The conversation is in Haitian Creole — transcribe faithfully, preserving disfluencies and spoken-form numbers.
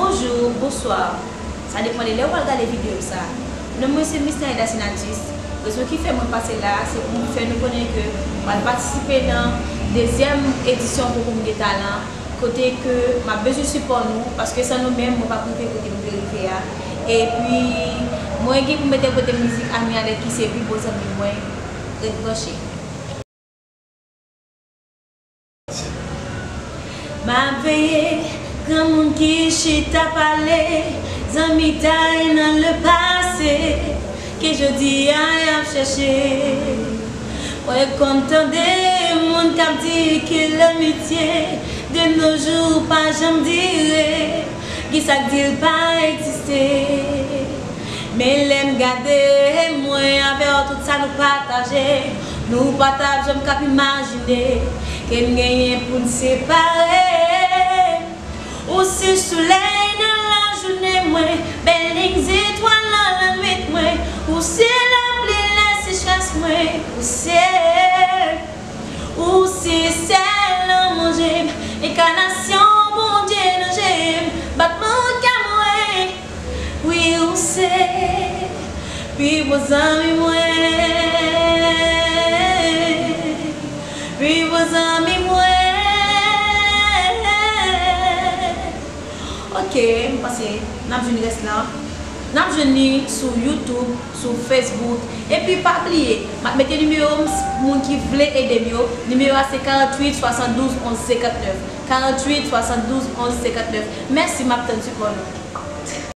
Bonjou, bonswa. Sa depann de lè w pral gade videyo sa. Non mwen se Miss Naïda Sinatus. Rezon ki fè mwen pase la a, se pou m fè nou konnen ke m pral patisipe nan dezyèm edisyon Konkou Moude Talan, kote ke m ap bezwen sipò nou, paske san nou menm, mwen p ap rive kote m vle rive a. Epi, mwen gen pou m entèprete mizik Amy Alec ki se pi bon zanmi mwen. Ret branche. M ap veye granmoun ki chita pale zanmitay nan lepase ke jodi a y ap chèche. Mwen konn tande moun k ap di ke lanmitye de nos jours pa janm dire. Kisa k di l pa egziste? Men lè m gade mwen avè w, tout sa nou pataje, nou pa t ap janm k ap imajine ke n genyen pou n separe. Ou se solèy nan lajounen mwen, bèl liy zetwal nan lannwit mwen, ou se lapli lè sechrès mwen, ou se Ou se sèl nan manje m, enkanasyon Bondye nan je m, batman kè mwen. Wi, ou se pi bon zanmi mwen, pi bon zanmi mwen. Ok, m panse n ap jwenn rès la. N ap jwenn li sou YouTube, sou Facebook. Epi pa bliye, m ap mete nimewo m, moun ki vle ede m yo. Nimewo a se karanntuit swasanndouz onz senkantnèf. Karanntuit swasanndouz onz senkantnèf. Mèsi, m ap tann sipò nou.